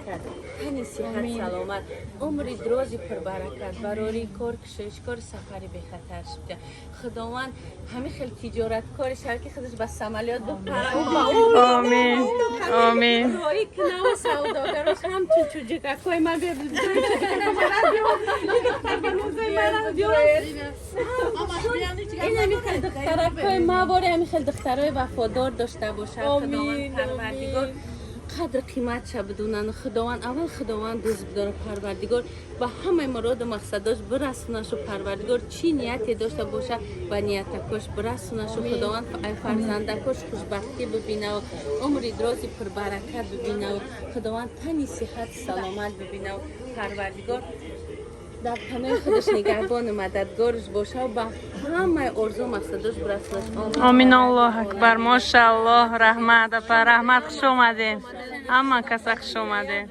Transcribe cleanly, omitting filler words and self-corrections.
пурбаракат, тани сиҳат, саломат, умри дрози пурбаракат, барори кор, кушоишкор, сафари бехатар шуда. Худованд ҳамин хел тиҷораткори шавад, ки худаш ба самолёт бипара. Омин, омин. Роӣ кунаву савдогарош ҳамчун чуҷукакҳои ман духтарбанозои мара биёрам. Ин ҳамин хел духтаракҳои ма боре, ҳамин хел духтарои вафодор дошта бошад. Худованд Парвардигор қадр қиматша бидонанд. Худованд, аввал Худованд дӯст бидора, Парвардигор ба ҳамаи муроду мақсадош бирасонашу. Парвардигор чӣ нияте дошта боша, ба ниятакош бирасонашу. Худованд фарзандакош хушбахтӣ бибинаву умри дрози пурбаракат бибинаву Худованд тани сиҳат, саломат бибинаву Парвардигор дар паноҳи худаш нигаҳбону мададгорш бошаву ба ҳамаи орзу мақсадош бирасонаш. Омин, Аллоҳ акбар, мошааллоҳ. Раҳмат, апа, раҳмат, хуш омадед. Ҳама каса хуш омадед.